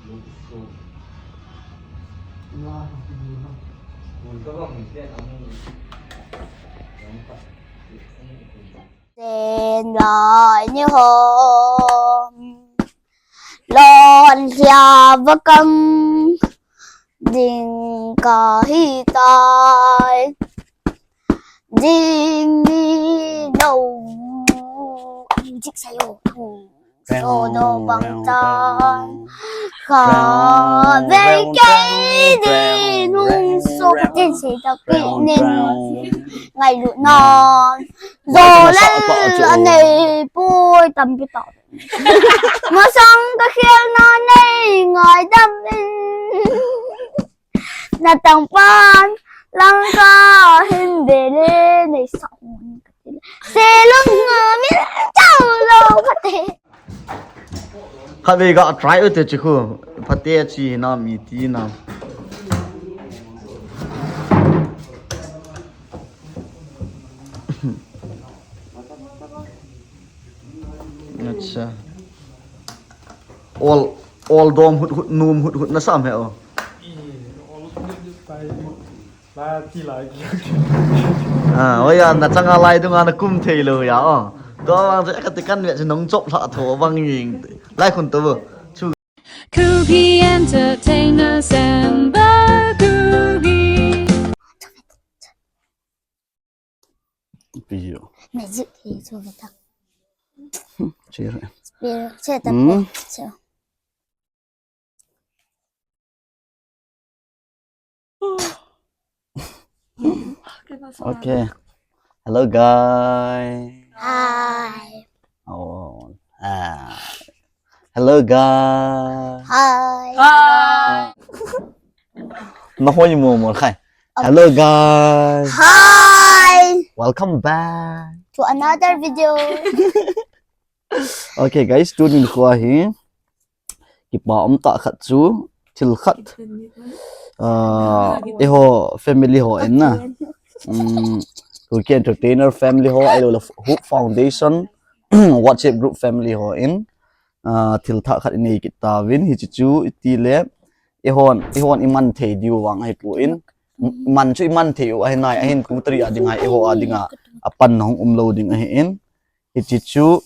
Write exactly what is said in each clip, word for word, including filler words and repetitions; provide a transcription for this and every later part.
Sen lai ni hom lon hia vakang ding kahi tai. Ding ni no. Music sayo. So no bang tan. Kha vei kei ding hung so ka tin se ta pi nin. Ngailut nan. Zo lal anei poi tampi ta. Masang ka khel na nei ngaidam in. Na tang pan lang ka hin be le nei sa un ka ti le. Se lung a min chau lo ka te. Khatvei ga try u te chi khu. Phate chi na mi ti na. Acha. Ol, ol dom hut hut, num hut hut na sam he o. Ah, oya, na changa lai dunga na kum thei lo ya o. To bang che ka ti kan ve che nong chop lha tho bang ying. Lai khun to bu. Chu. Kuki Entertainers and the Kuki. Video. Magic hi chu ve ta. Che re. Spirit, che ta Hmm. pe. Che. Okay. Hello, guys. Hi. Oh, ah. Hello, guys. Hi. Hi. Na hoi mo mo khai. Hello, guys. Hi. Welcome back to another video. Okay, guys, tunin khu ahi. Kipa um tah khat chu thil khat, ah, eiho family ho in na. Um, Kuki Entertainer family ho, ahilou le Hope Foundation, WhatsApp group family ho in, ah, thil thah khat inei kit tauvin, hiche chu iti le, eihon, eihon iman thei diu vang ahipoi. Man chu iman thei u ahi nai, ahin tu tari a dinga, eiho a dinga, apan na hung um lou ding ahin. Hiche chu,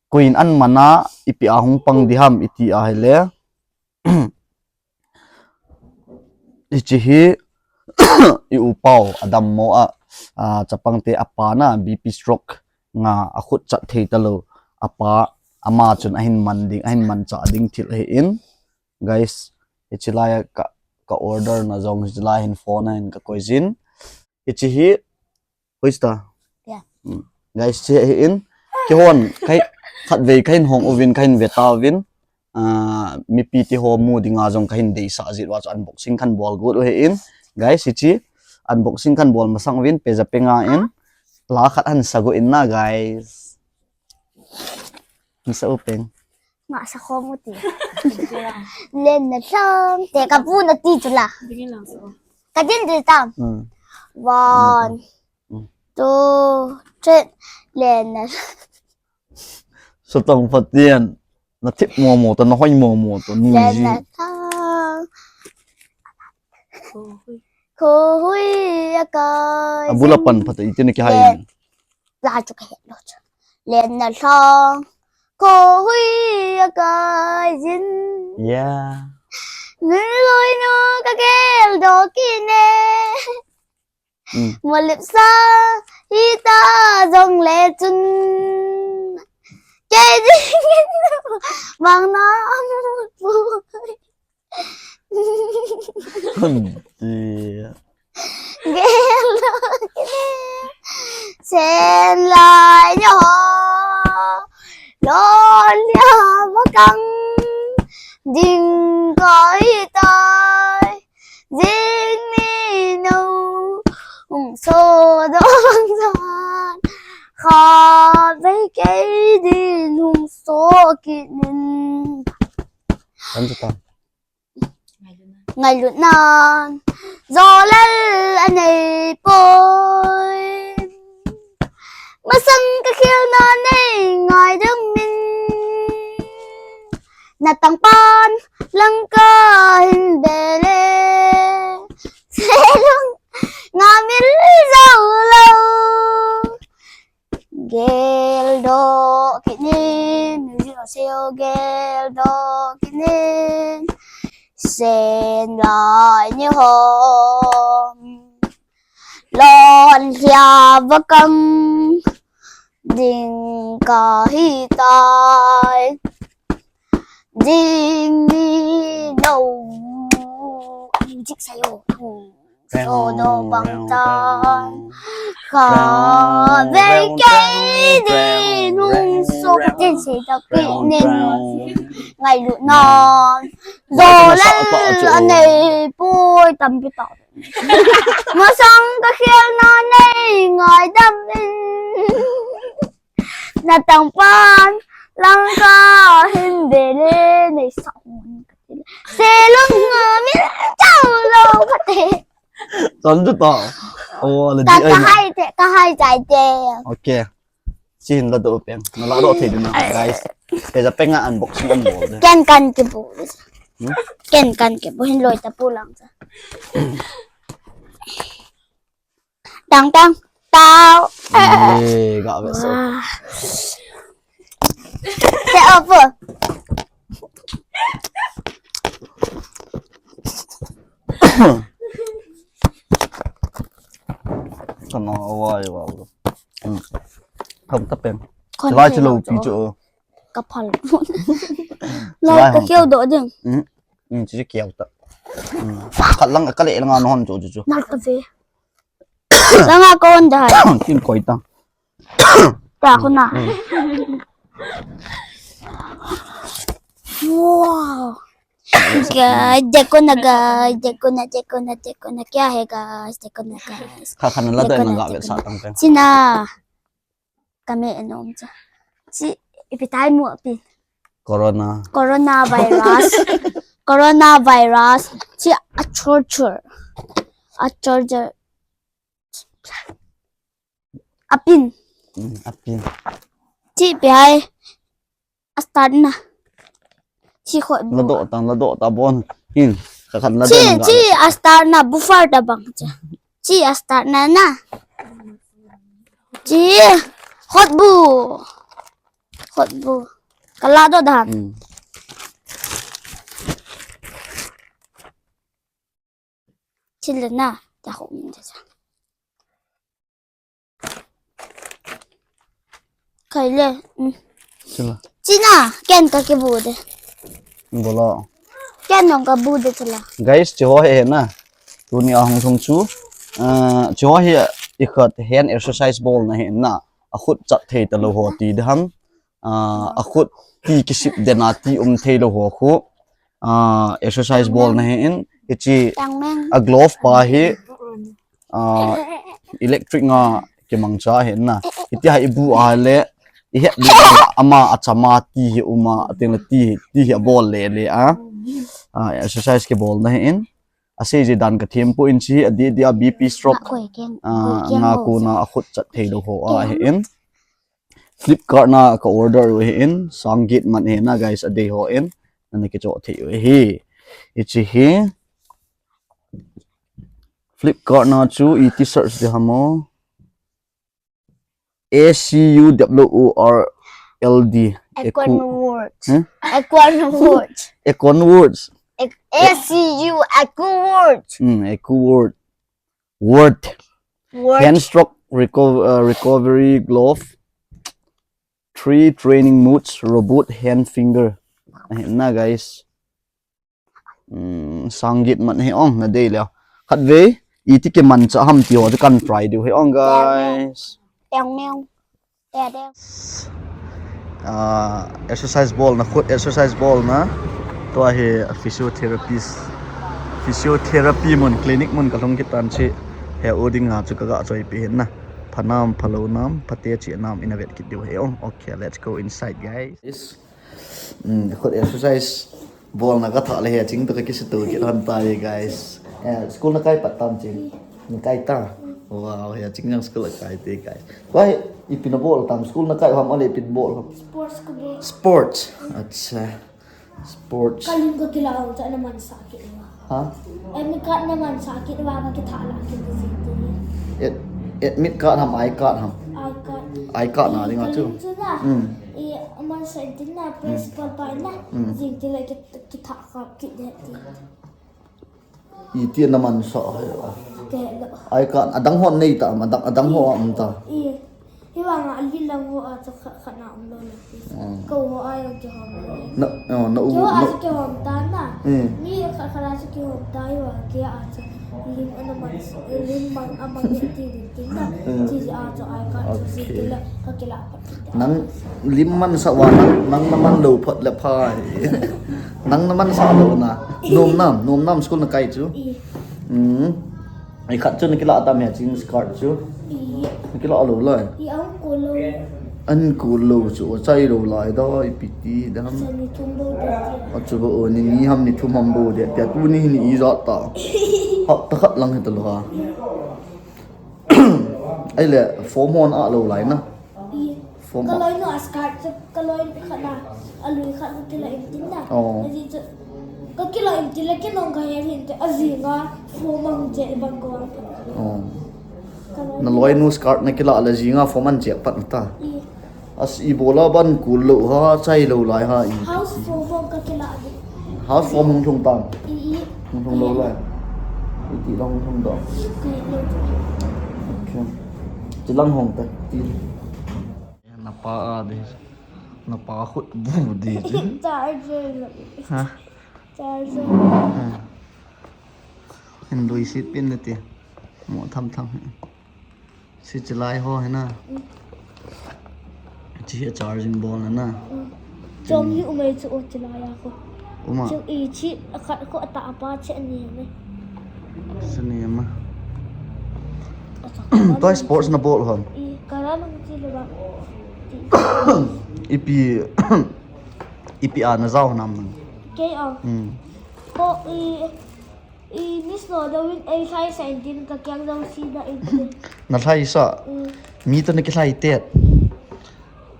koiin aman a, ipi a hung pang ding ham iti ahile. Hiche hi, i upa u, adammo a, a, chapang te apa na, B P stroke nga akhut chat thei talou, apa, ama chun ahin man ding, ahin manchah ding thil ahin. Guys, hiche lai a ka, ka order na jong, hiche lai hin phone a hin ka koi jin. Hiche hi, Hoista. Yeah. Hmm. Guys, che hi in. Keihon, kei, khatvei kahin hong uvin, kahin ve tauvin. Ah, mipi te ho mu dinga jong kahin deisah jeh uva chu unboxing kahin bol got u hi in. Guys, hiche unboxing kahin bol masang uvin, peja penga in. La khat ahin sa got in na, guys. Hin sa u peng. Nga sa khom u ti. Len na thang. Te ka bu na ti chu la. Dingin lang sa. Ka din di tam. Hmm. One, Hmm. two, three. Len na. Sa tong Pathen. Na thip mo mo to, na hoi mo mo to. Ni Len ji. Na thang. Kho hui a kai. Abula pan phat iti ni ki hai. Len. La chu ka het lo chu. Len na thang. Kho hui a kai jin. Yeah. Nun loi nu ka gel doh kit ne. Mm. Mo lip sa hita jong le chun. Kei jing in mang na mu pu. Hum, tia. Gel lo kine. Sen lai yo. Lon ya makang. Ding ko hi tai. Jing ni no. Hung so do bang san. Kha vei kei din hung so kit nin. Kan chu ta. Ngailut nan, zo lal anei poi. Masang ka khel na nei ngaidam in. Na tang pan, Langkah hin bele, selung ngamil jao lou. Geldoh kinin, music a seo geldoh kinin, sen lai ni hom. Lon hia vakang ding kahitai. Ding ni no. Music seo. So do bang ta. Kha ve kei ding nung so ka tin se ta pi nen. Ngailut nan. Zo lal anei poi tampi ta. Masang ka khel na nei ngaidam in. Na tang pan langkah hin bele nei sa un ka ti. Selung ngamil jao lou ka ti. Chon chu to. Oh, la di ai. Ka hai te, ka hai jai te. Okay. Chi hin la do peng. Na la do thei ding na, guys. Te ja peng a unboxing an bol de. Ken kan kibu. Hmm? Ken kan kibu hin loi ta pu lang cha. Tang tang. Tao. Eh, ga ve so. Wah. Te opo. Kana wai wa. Hmm. Thom ta peng. Kon lai thei chu lo lo pi to. Chu. Ka phal. Lai ka keu do ding. Hmm. Hmm, chu keu ta. Hmm. Khat lang ka le lang a non chu chu chu. Nal ka ve. Langa kon da hai. Kin koi ta. Ta ko na. Hmm. Wow. Guys, देखो ना guys, देखो ना, देखो ना, देखो ना, क्या है guys, देखो ना guys. Kha khan la देखो da ना, na ga देखो ve sa ना. Tang pen. Sina. Kame enom cha. Chi ipi tai mu api. Corona. Coronavirus. Coronavirus. Chi a charger. A charger. A pin. Hmm, a pin. Chi ipi hai. A start na. Chi khot bu. La do ta, la do ta bon. Hin. Kha khan la chi, do na ga chi ve. A start na buffer ta bang cha. Chi a start na na. Chi khot bu. Khot bu. Ka la do dan. Hmm. Chi le na. Ta khot min cha cha. Kai le. Hmm. Chi la. Chi na, ken ka kibu de. Bola. Ken nong ka bu de chi la. Guys, chi ho hi na. Tuni a hung sung chu. Ah, chi ho hi i khat hand exercise bol na hi na. A khut chat thei ta lo ho ti de ham. Ah, a khut ti kisip den a ti um thei lo ho khu. Ah, exercise bol na hi in. Hichi Tang meng. A glove pa hi. Ah, electric nga kimang cha hi na. Hiti ha i bu a le, i het le ama a chama ti hi uma, a teng le ti, ti hi a bol le le a. Ah, exercise kibol na hi in. A sei je dan ka them po in chi, a di di a B P stroke. Nga koi keng, ah, koi keng nga lo ko cha. Na a khut chat thei lo ho a hi in. Flipkart na ka order u hi in, sang git man hi na guys, a dei ho in, na ni kicho thei u hi. Hichi hi. Flipkart na chu i ti search de hamo. A C U W O R L D. Equan Words. Hmm? Equan Words. Equan Words. A C U Equan Words. Hmm, Equan Word. Word. Word. Hand stroke reco- uh, recovery glove. Three training modes, robot hand finger. Ahi na guys. Hmm, sang git man hi ong na dei le. Khat ve, i ti kiman cha ham ti ho chu kan try diu hi ong guys. Teng meng. Teng meng. Ah, exercise bol na, khut exercise bol na. Tua hi physiotherapist, physiotherapy mun, clinic mun ka lhung kit tan chi. He u ding a chu ka ga choi pi hin na. Pha nam, pha lo nam, pha te chi nam in a vet kit diu hi ong. Okay, let's go inside, guys. Um, khut exercise bol na ka tha le he ching to ka kisi to kit han ta ye, guys. Eh, school na kai pat tam ching. Na kai ta. Wow, he ching nang school kai te, guys. Why, i pin bol tam school na kai ham ale pin bol ham. Sports ka bol. Sports. Acha. Sports. Kalim ka kila ho cha na mansa kit wa. Ha? Admit card na mansa kit wa ka kitha la kit jing ti. Ad-, admit card ham, I card ham? I card. I card na ding a chu. Kalim chu na. Hmm. I mansa in tin na principal pa na. Hmm. Jing ti la kit, kitha ka kit de ti. Iti na mansa hai a. Kei lo. I card adang hon nei ta, adang, adang ho am ta. I, hi vang a li lang ho a cha kha, kha na um lo na ti. Hmm. Ko ho a yang ti ho. Na, no, na u, ko a na cha ki hom ta na. Hmm. Mi kha kha la cha ki hom ta hi vang kei a cha. Lim ana mansa, lim mang a mang ti din tin na. Hmm. Ti a cha I card chu si ti la ka kila. Nang lim mansa wa nang, nang na man lo phot le pha. Nang na mansa lo na. Nom nam, nom nam school na kai chu. I. Hmm. I khat chu na kila ta me ching card chu. I. Na kila lo lai. I ang ko lo. An ko lo chu, chai lo lai da, i piti da ham. Sani thum lo da. A chu bo ni ni ham ni thum ham bo de. Pia tu ni ni i za ta. Ha, ta khat lang he ta lo ha. Ai le, form hon a lo lai na. I, form ka a. Loi no a card chu, ka loi khat na, a lui khat na kila in tin na. Oh. A ji chu, ka kila in tin la, ki nong ka he hin te, a ji nga form ang je bang ko ang. Oh. Ka loi. Na loi nu card na kila la ji nga form an je pat na ta. I. As i bola ban kul lo ha, chai lo lai ha i. House form hong ka kila di. House form hong thung tam. I, i. Hong thung lo lai. I ti long hong thung do. Kei lo. Okay. Ti lang hong ta. Ti. Na pa a di. Na pa khut bu di. Charger lo. Ha? Charger. Ha. Hin lui sit pin na ti. Mo tham tham. Si chilai ho hi na. Mm. Chi hi charging board na na. Mm. Chom hi umei chu o chilai a ko. Uma. Chu i chi a khat ko ata apa che ni me. Sini ma. Ata apa. Toi ni sports na bol hon. I kara nang chi le ba. Ipi, ipi a na jao nam nang. Kei a. Mm. Ko i I Miss Nona win ei lhaisa in tin ka kiang jong si da in tin. Na lhaisa? Mm. Mi to na kilhai tet.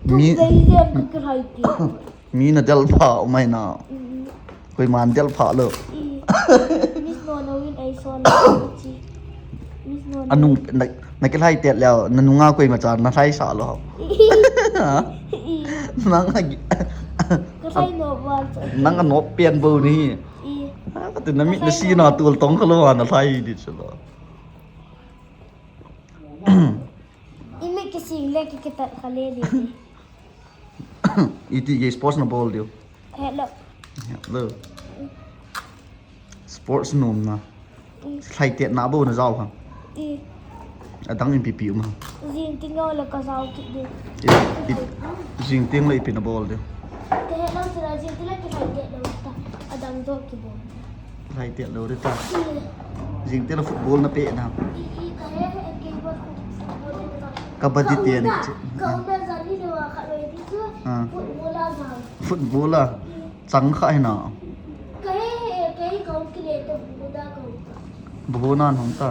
Mi, tu vei lem ka kilhai tet. Mi na del pha umai na. Mm. Koiman del pha lo. I Miss Nona win ei so la chi. Miss Nona. Anung na, na kilhai tet leo, na nunga koima cha na lhaisa lo. Ha? I. Nang a gi-, ka lhai no ba cha. Nang a no pian bo ni. I. Ah, kati na mit na si na tul tong ka lo, ah, na lhai di chu lo. I mit kising le ki kitat kha le di. Iti gei sports na bol diu. Hello. Hello. Sports nom na. I. Lhai tet na bo na jao ham. I. Adang in pipi um ham. Jing ting le ka jao kit di. I, i, jing ting le ipi na bol di. Te he lang sila jing ting le ki lhai tet lo ta. Adang do ki bol. Lhai tet lo di ta. I. Jing ting le football na pe na. I, i, ka he he ke bol football na. Kabaddi te ni. Ka um na jani le wa kha lo di chu. Ah. Football a jao. Football a. I. Chang kha hi na. Ka he he, ka he ka hung kile to bu da ka hung ta. Bu na hung ta.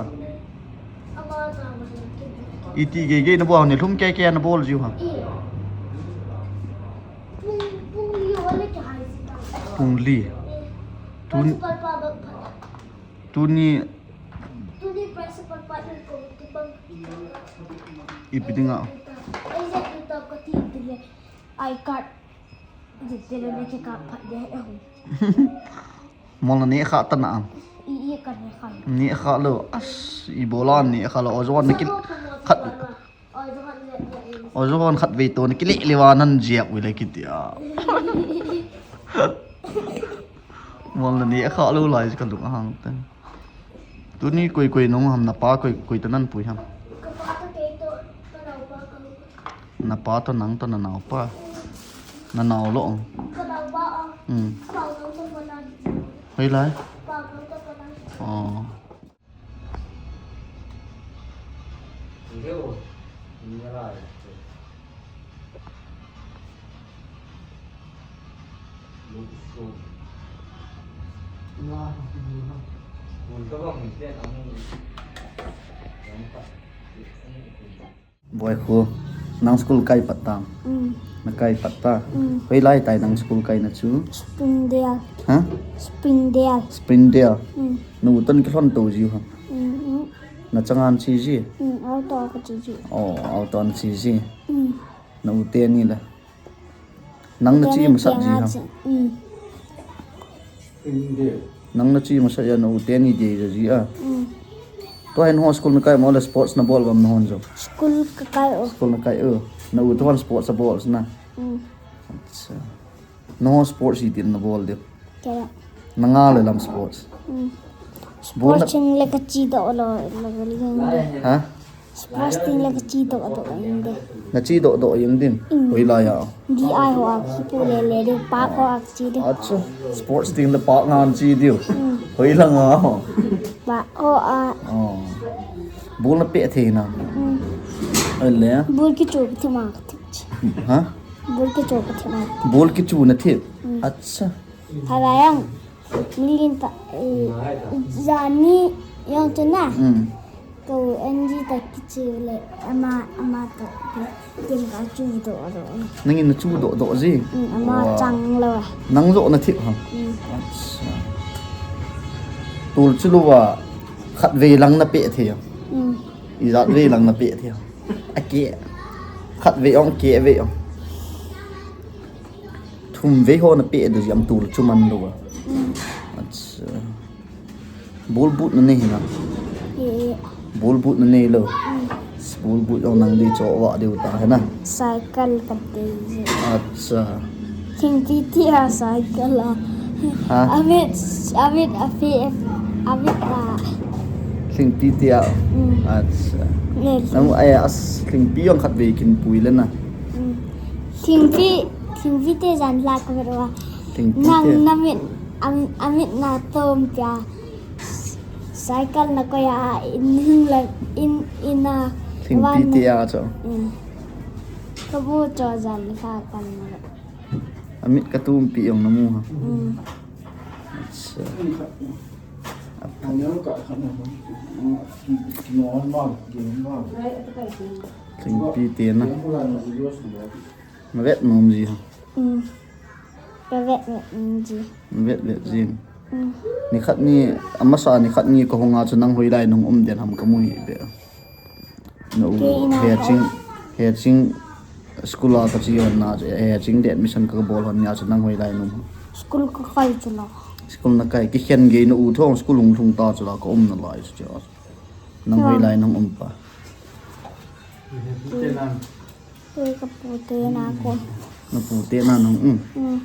Ama ta ma he ki bu. Iti gei gei na bol ni lhum kei kei na bol jiu ha. I. Pung, pung li ho le ki hai si ta. Pung li. Eh, tun principal pa bang pha. Tuni. Tuni principal pa ni ko tu bang. Ipi dinga. Ai je tu ta ka ti ti le. I card. Jitele na kikap phat de, eh, hum. Mol na ne kha ta na am. I, i ka ne kha. Ne kha lo, as, i bola ne kha lo, ojo na kil-, khat. Ojo hon khat vei to na kile le wa nan jep wi le kiti a. Mol na ne kha lo lai ka lung a hang ten. Tuni koi koi nung ham na pa koi koi ta nan pui ham. Ka pa to kei to, ka nau pa ka. Na pa to nang to na nao pa. Na nao lo. Ka nau pa a. Hmm. Pa nau to pa na. Hoi lai. Pa nau to pa na. Oh. Boy khu, nang school kai pat ta? Mm. Na kai pat ta? Mm. Hoilai tai nang school kaina chu? Springdale. Ha? Springdale. Springdale. Mm. Na u toh kilhon tou jiu ham? Mm, mm. Na changa na che ji? Mm, auto a ka che ji. Oh, auto a na che ji. Mm. Na u teni la. Nang na che masat ji ham? Mm. Nang na che masat a na u teni dei ji a. Mm. Tua hin ho school na kai mo le sports na bol bam na hon jo? School ka kai o. School na kai o. Na u toh sports a bol na. Mm. Acha. Na ho sports hi tin na bol de? Kaya. Na nga le lam sports. Mm. Bol na. Sports ching le ka che doh lo, lo, lo. Ha? Sports ching le ka che doh doh ing de. Na che doh doh ing din? Mm. Hoilai a? Di ai ho a kipu le le de, park ho a che de. Acha, sports ching le park nga che diu. Mm. Hoilai a ho? Park ho a. Oh. Bol na pe the na. Mm. Ai le. Bol kichu the ma. Ha? Bol kichu ka the ma. Bol kichu na the. Mm. Acha. Hara yang, nilin ta, eh, jani yang tu na. Mm. Ko N G ta kichu le, ama, ama ta, tin ka chu doh doh. Nangin na chu doh doh ji? Mm, ama. Wow. Chang lo. Nang jo na thip ham? Mm. Acha. Tul chu lo wa, khat vei lang na pe the. Mm. Ijat vei lang na pe the. A ke. Khat vei ong, ke vei ong. Thum vei ho na pe doh ji am tul chu man lo wa. Mm. Acha. Bol but na nei hi na? Eh. Bol but na nei lo. Mm. Bol but ong nang di cho wa diu ta hi na. Cycle ka dei ji. Acha. Thingpi tia cycle a. Ha? Amit, amit a fi, amit a. Thingpi tia. Mm. Acha. Ne, nang ai as thingpi ong khat vei kin pui le na. Mm. Thingpi, thingpi te jan la ka ro. Thingpi te. Nang na mit, am, amit na tom pia. Cycle na ko ya in hing la in, in a. Thingpi tia cho. Mm. Ka bu cho jan la ka na. Amit ka tumpi ong na mu ha. Mm. Acha. Thingpi te na. Na vet nom ji ha. Mm. Ka vet vet nom ji. Na vet vet ji. Mm. Ni khat ni, amasa ni khat ni ka hung a chu nang hoilai nung um den ham ka mu hi be. No, he ching, he ching school a ka che hon na, he ching de admission ka bol hon ni a chu nang hoilai nung. School ka kai chu la. School na kai, kikhen gei na u thong school hung lhung ta chu la ka um na lai chu. Nang hoilai nung um pa. Te ka pu te na ko. Na pu te na nung um. Mm.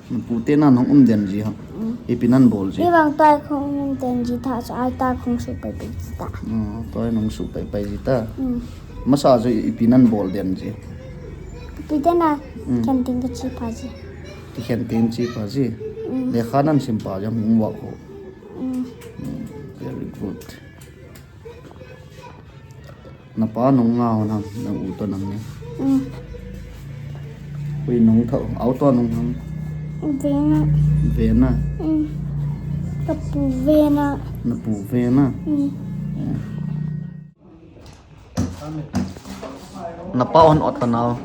Na pu te na nung um den ji ha. Mm. Ipi nan bol ji? Ivang tai khong um den ji ta, so ai ta khong su pai pai ji ta. Oh, tai nung su pai pai ji ta. Mm. Masa jo ipi nan bol den ji? Ipi den a, mm, khen tin ka che pa ji. Khen tin che pa ji. Mm. Lekha nan sim pa ji, homework ho. Mm. Mm, very good. Na pa nung nga hon ham, nang u toh nang ni. Mm. Hui nung tho, auto nung ham. Vena. Vena. Mm. Ka pu Vena. Na pu Vena. Mm. Eh. Na pa hon ot ta nau.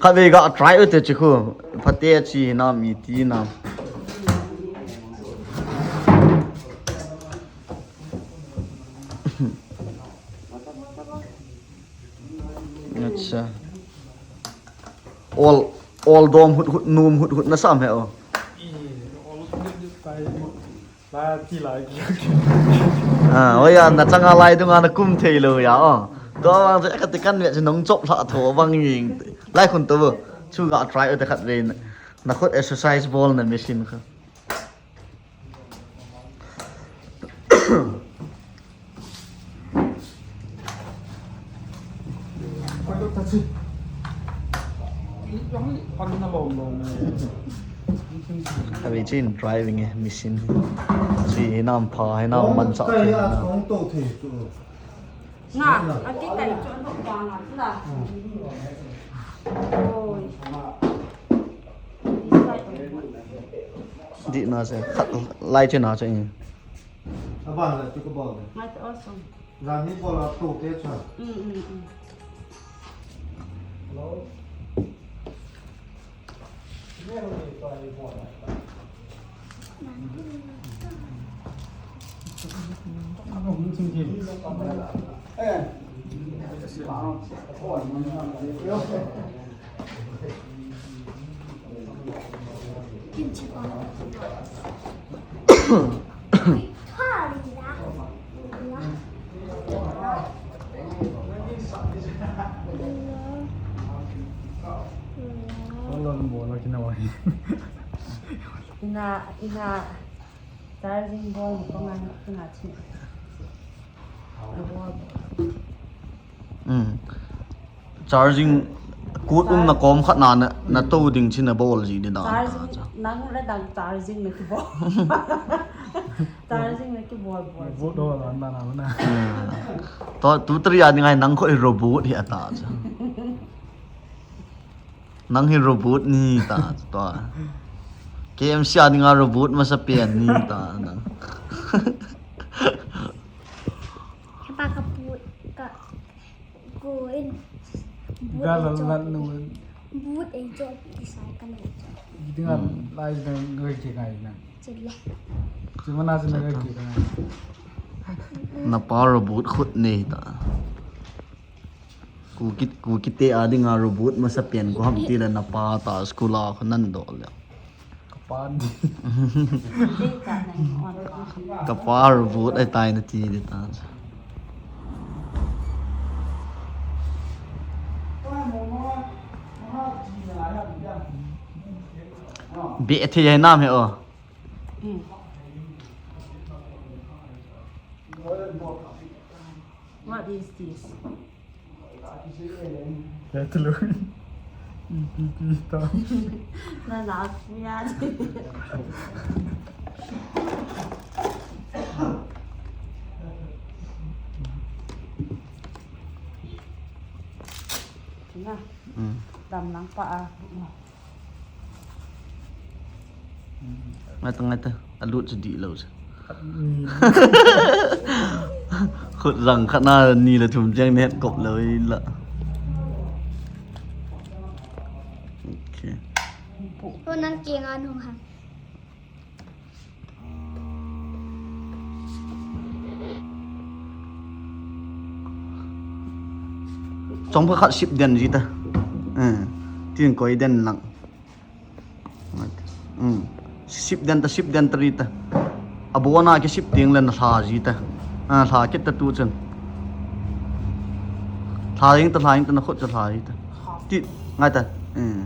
Khatvei ga try u te chi khu. Phate chi na mi ti na. Acha. Ol, ol dom hut hut, num hut hut na sam he o. Ah, oya, na changa lai dunga na kum thei lou ya o. Tua vang chu ka ti kan ve chu nong chop lha tho vang ing. Lai khun to bo. Chu ga try u te khatvei na. Na khut exercise bol na machine kha. Khatvei chin driving e machine. Chi hinam pha hinam man cha. Nga, ati kai chu an thok pa nga chu la. Oi. Di na se, khat lai che na che. Aban la chu ka bol de. Ngai ta awesome. Jan ni bol a to te cha. Mm, mm, mm. Hello. Ina, ina, charging board ko ngan, ina chi. Um. Charging kut umna kom khat na na to ding chi na bol ji di da. Charging, nang le dang charging na kibol. Charging na kibol bol. Boot do la na na na. To tu tari a ding ai nang ko robot hi ata cha. Nang hi robot ni ta to. K M C a ding a robot masa pen ni ta nang. Kapa ka put ka go in. Ga la la no. But a job is I can. Dinga lai dinga ngai ke ngai na. Chilla. Chimana chimana ngai ke ngai. Na pa robot khut ni ta. Ku kit ku kit te a ding a robot masa pen ko ham ti le na pa ta school a ko nan do le. Kapan. Dei ka na ni on. Ka pa robot ai tai na ti di ta. Be the ye nam he o. Mm. What is this? Ya tu lu. Ipi pi ta. Na na kuya. Na. Um. Dam lang pa a. Ngai ta ngai ta. A lut chu di lo chu. Khut rang khat na ni le thum jeng net kop lo i la. Okay. Ko nan ke nga nung ha. Chong pha khat sip den ji ta. Eh. Tin koi den lang. Hmm. Sip den ta, sip den ta ri ta. Abona ki sip ting len hla ji ta. Ah, hla kit ta tu chen. Hla ing ta, hla ing ta na khut cha hla ji ta. Ti ngai ta. Hmm.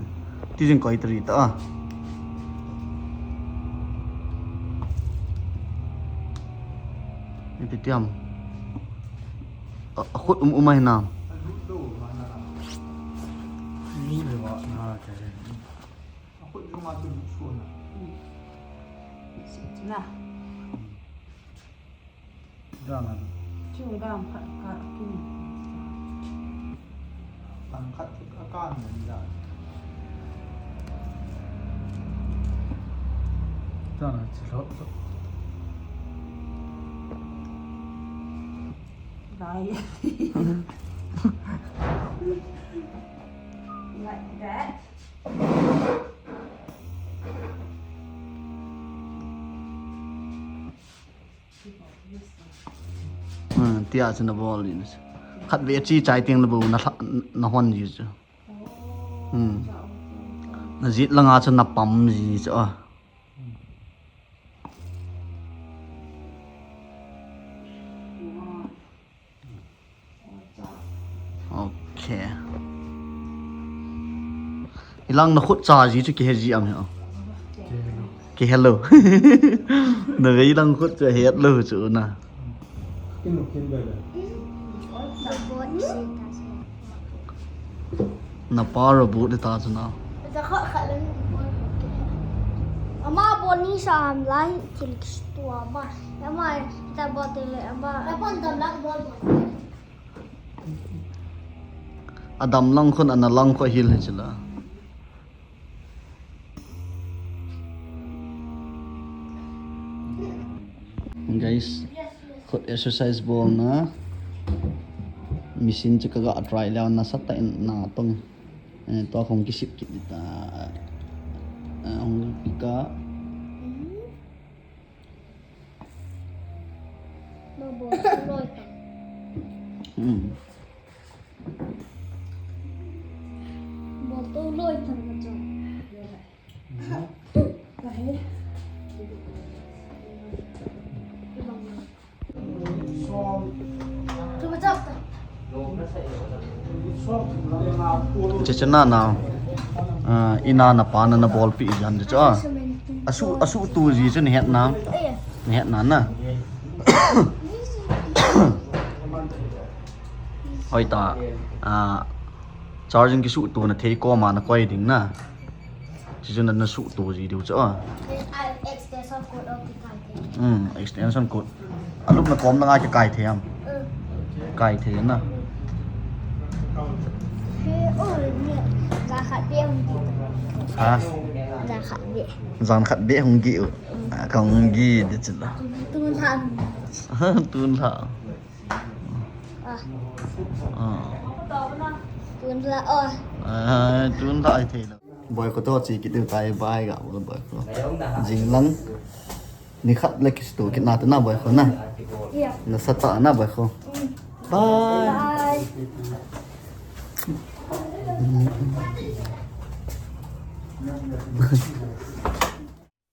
Ti jing koi ta ri ta. Ah. Ni ti tiam. A khut um um ai na. Lu le wa na ke. Na. Dana. Chung gam khat khat kin. Tang khat a kan nen da. Dana chi lo. Lai. Like that. Tia chu na bol in. Khat ve chi chai ting le bu na na hon ji chu. Na jit langa chu na pam ji chu a. Okay. Ilang na khut cha ji chu kihe ji am he. Kihe lo. Na ve ilang khut chu het lo chu na. Na pa robot ta chu na. Ama boni sa am lai thil kistua ma. Ama ta bol te ama. Apa dam lak bol bol. Adam lang khun ana lang kho hil hi chila. Guys, khut exercise bol na. Machine chu ka ga try leh nasatah in na tong. Eh, tua khong kisip kit ding ta. Ah, hong pika. Hmm. Che che na na. Ah, ina na pa na na bolpi jan de cha. Asu, asu tu ji chu ni het na. Ni het na na. Hoi ta. Ah, charging kisuh tu na thei koma na koi ding na. Chu chu na, na suh tu ji diu chu a. Extension cord of the car. Hmm, extension cord. Alup na kom na nga kikai thei am. Kai thei na. He, oh, ni, za khat be hung ki. Ha? Za khat be. Jan khat be hung ki u. Ah, ka hung ki de chu la. Tun tha. Tun tha. Ah. Ah. Tun la, oh. Ah, tun la ai thei lo. Boy ko to chi kit tai bai ga boy ko. Jing lang. Ni khat le kis tu kit na ta na boy ko na. Yeah. Nasatah na boy ko. Mm. Bye. Bye.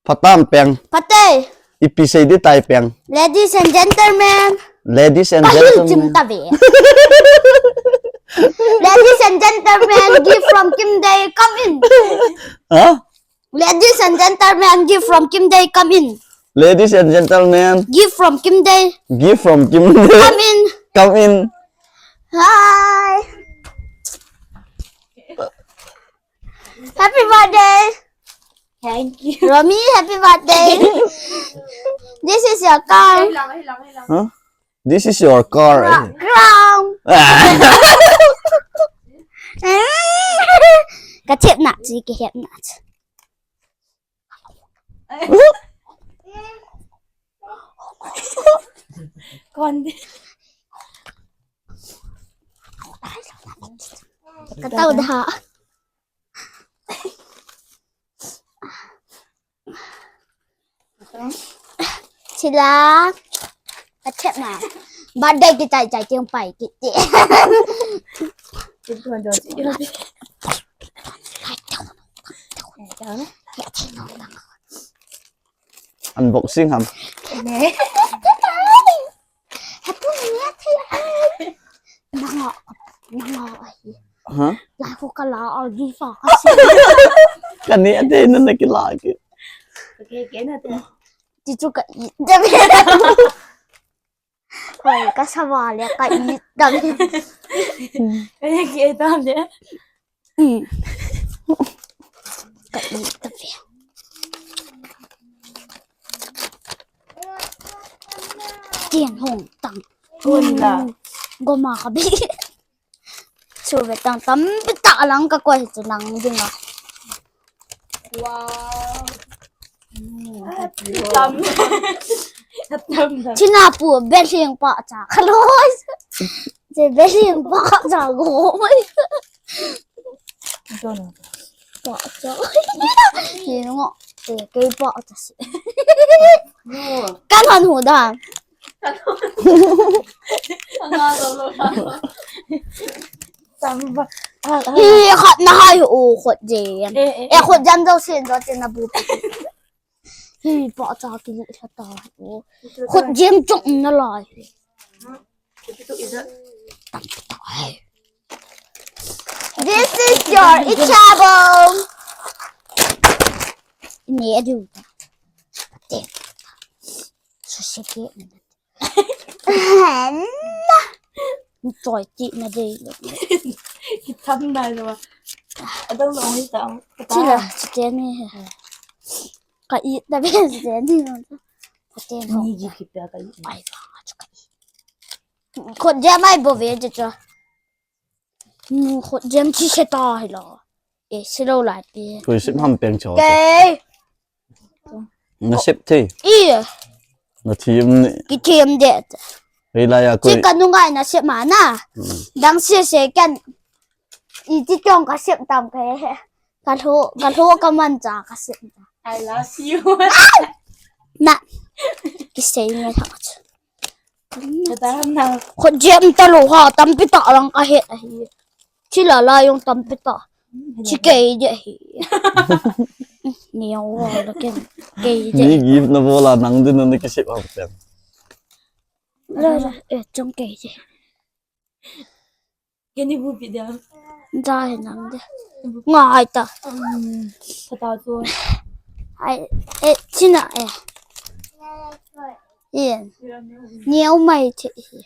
Phatam peng. Phate. Ipi sei ding tai peng. Ladies and gentlemen. Ladies and gentlemen. Ladies and gentlemen, gift from Kim Day, come in. Huh? Ladies and gentlemen, gift from Kim Day, come in. Ladies and gentlemen. Gift from Kim Day. Gift from Kim Day. Come in. Come in. Hi. Happy birthday. Thank you. Romy, happy birthday. This is your car. Huh? This is your car. Crown. Ka thep na chi, ka hep na chi. Kon. Ka tau da. Sila. Ka thep na. Birthday ki chai chai tiang pai ki ti. Unboxing ham. Ne. Hatu ni ya thei ai. Nanga, nanga ai. Hah? Lai ko kala ai di fa ka si. Kani ate na na kila ki. Okay, okay na te. Ti chu ka i. Hoi, ka sawa le ka i. Kani ki tam de. Mm. Ka i ta ve. Tian hong tang. Tun la. Goma ka bi. Chu ve tang tam ta lang ka koi chu nang ding a. Wow. Tam. Tam. China pu be hling pa cha ka loi. Che be hling pa cha go. Pa cha. Ni ngo. Che ke pa cha si. Kan han hu da. Hi khat na hai u khut jam. Eh, eh, eh. Eh, khut jam dou sin dou chin na bu. Hi pa cha ki li sa ta u. Khut jam chung na lai. This is your Ichabong. Ni adu. Te. Su se ke. Choi ti na dei lo. Ki tham nai lo. Adang lo ni ta. Chi la, chi te ni. Ka i ta be chi te ni. Ka te no. Ni ji ki pe ka i. Ai ba, chu ka i. Khut jam ai bo ve je cha. Khut jam chi se ta hi lo. E, si lo lai pi. Koi sip ham peng cho. Kei. Na sip thi. I. Na thi um ni. Ki thi um de. Hei lai a koi. Chi ka nunga ina sep ma na. Hmm. Dang sese ken. Iti tong ka sep tam ka he. Ka lhu, ka lhu ka man cha ka sep ta. I love you. Na. Kisei nge ha. Ka ta ham na. Khut jem ta lo ha, tampi ta lang ka he ahi. Chi la la jong tampi ta. Chi kei je hi. Ni jong wa la ken. Kei je. Ni gift na bol a nang din na kisep ham pen. La la, eh, chong kei je. Kei ni bu pi dia. Ja he nang de. Ngai ta. Um, ka ta tu. Ai, eh, china eh. Yen. Niau mai che hi.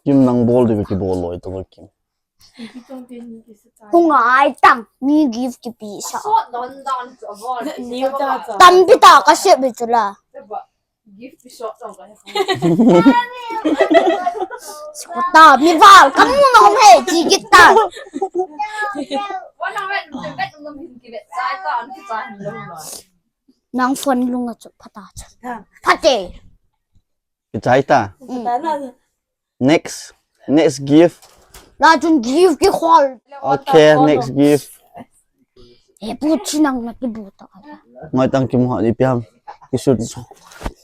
Kim nang bol di ki bol loi to Kim. Hung ai tang ni gift ki pi sa. Sot don don chu a bol. Ni ta cha. Tampi ta ka sep bi chu la. Gift pi sot don ka. Sota mi val ka mu na hom he chi gift ta. Wan na vet vet ngam hin ki vet sai ta an ki ta hin lo lo. Nang phone lunga chu phata chu. Phate. Kichai ta. Mm. Next. Next gift. La chun gift ki khol. Okay, next gift. He pu chi nang na ki bu ta. Ngai tang ki mu ha di piam. Ki su.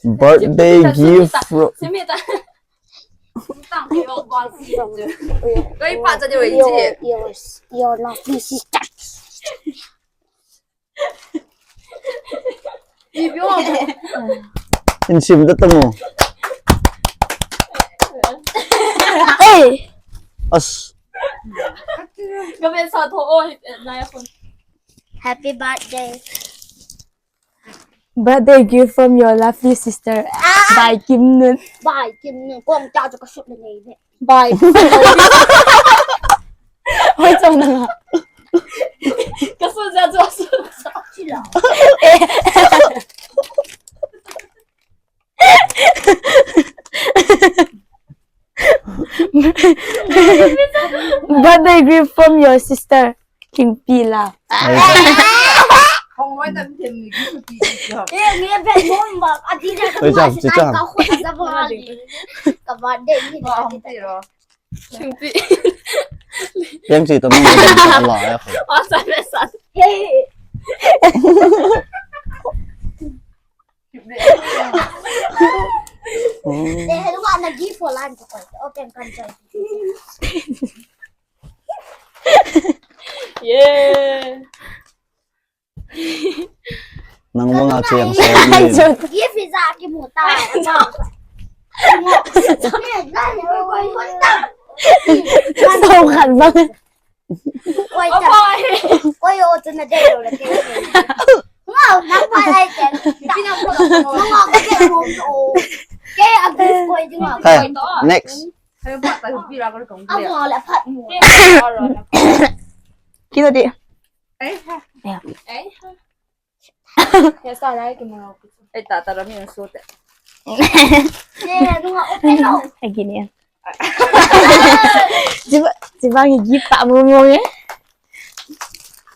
Birthday gift. Simi ta. Tang ki ong bol si. Koi pa cha de wei chi. Your, your, your lovely sister. In sim ta tamo. Hey. As. Ka ve sa tho o, na ya phone. Happy birthday. Birthday gift from your lovely sister. Ah! By Kim Nun. By Kim Nun. Kong ta ka sut le nei ve. Bye. Hoi chang na nga. Ka sun ja chu sun. Chila. Birthday gift from your sister. King Pila. Hong wai tam tem ni ki su pi ki ha. Eh, ni pen mon ba, a di na ka. Oi, cham, cham. Ka khu ta ba. Ka ba de ni. Ba hong ti ro. King Pi. Yang si tam ni la ya. Wa sa le sa. Hey. Eh, hello, ana gi for lunch. Okay, kan chai. Yeah. Nang bang a cheng sa ni. Ye pizza ki mu ta. Sao khat bang. Oi ta. Oi o tu na de lo le ke. Wow, nang pa ai te. Ki na ko. Nang ko ke mo. Ke a bi ko di ma. Hey, next. Amo le phat mo. Kino di? Eh, ha. Eh, ha. Ya sa na ki mo. Eh, ta ta ra mi so te. Eh, no, okay no. Agi ni. Jiba, jiba ngi gift ta mo mo eh.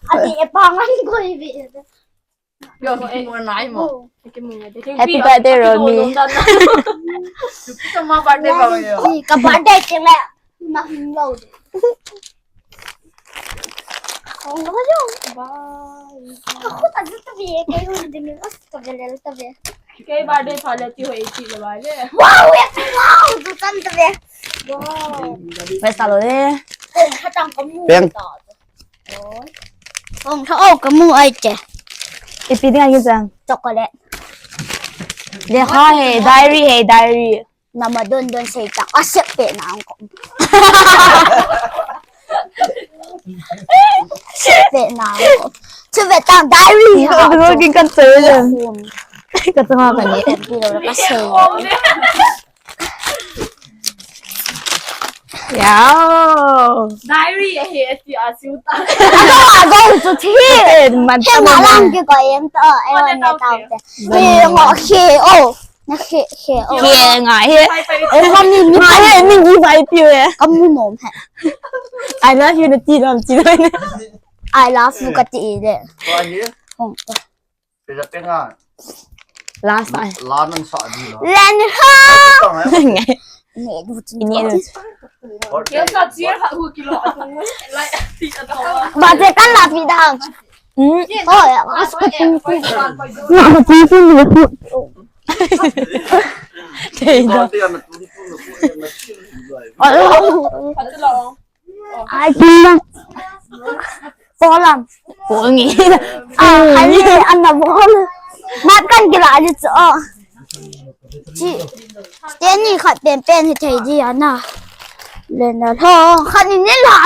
Ati e pa ngan ko ibi. Yo, ki mo nai mo. Happy birthday, Romi. Happy birthday, Romi. Ka birthday te le. Ma hung lo. Hung lo yo. Bye. Ka khu ta zu ta bi, ke hu de mi os ta bi le ta bi. Ke birthday pha le ti ho e ti le ba le. Wow, e ti wow, zu tan ta bi. Wow. Pe sa lo le. Ko ha tang ko mu. Peng. Ong tha o ka mu ai che. Ipi ding a ki chang? Chocolate. Lekha he, diary he, diary. Nama don don sei ta. A sep pe na ang ko. Sep pe na ang ko. Chu ve tang diary ha. Ko kin kan che le. Ka tama ka ni. Pi lo ka sei. Yao. Diary ahi ati a siu ta. Ago, ago, chu thi. Man ta lang ke ko em to, e wan na tau te. He ngo he o. Na he he o. He ngai he. E kami mi ngai he, mi gi vai piu e. Kamu nom he. I love you na ti nom ti nom. I love you ka ti de. Hong. Pila penga. Last ai. La nan sa di lo. Len ha. Ngai. Ne du chin. Ne du. Ba te kan la pi dang. Hmm. Oh ya, as ka tin tin. Ni ka tin tin ni ku. Thei da. Ai tin na. Polam. Pongi. Ah, hai ni an na bol. Mat kan kila ji cho. Chi. Teni khat pen pen hi thei di ana. Len na lo. Khat ni ni la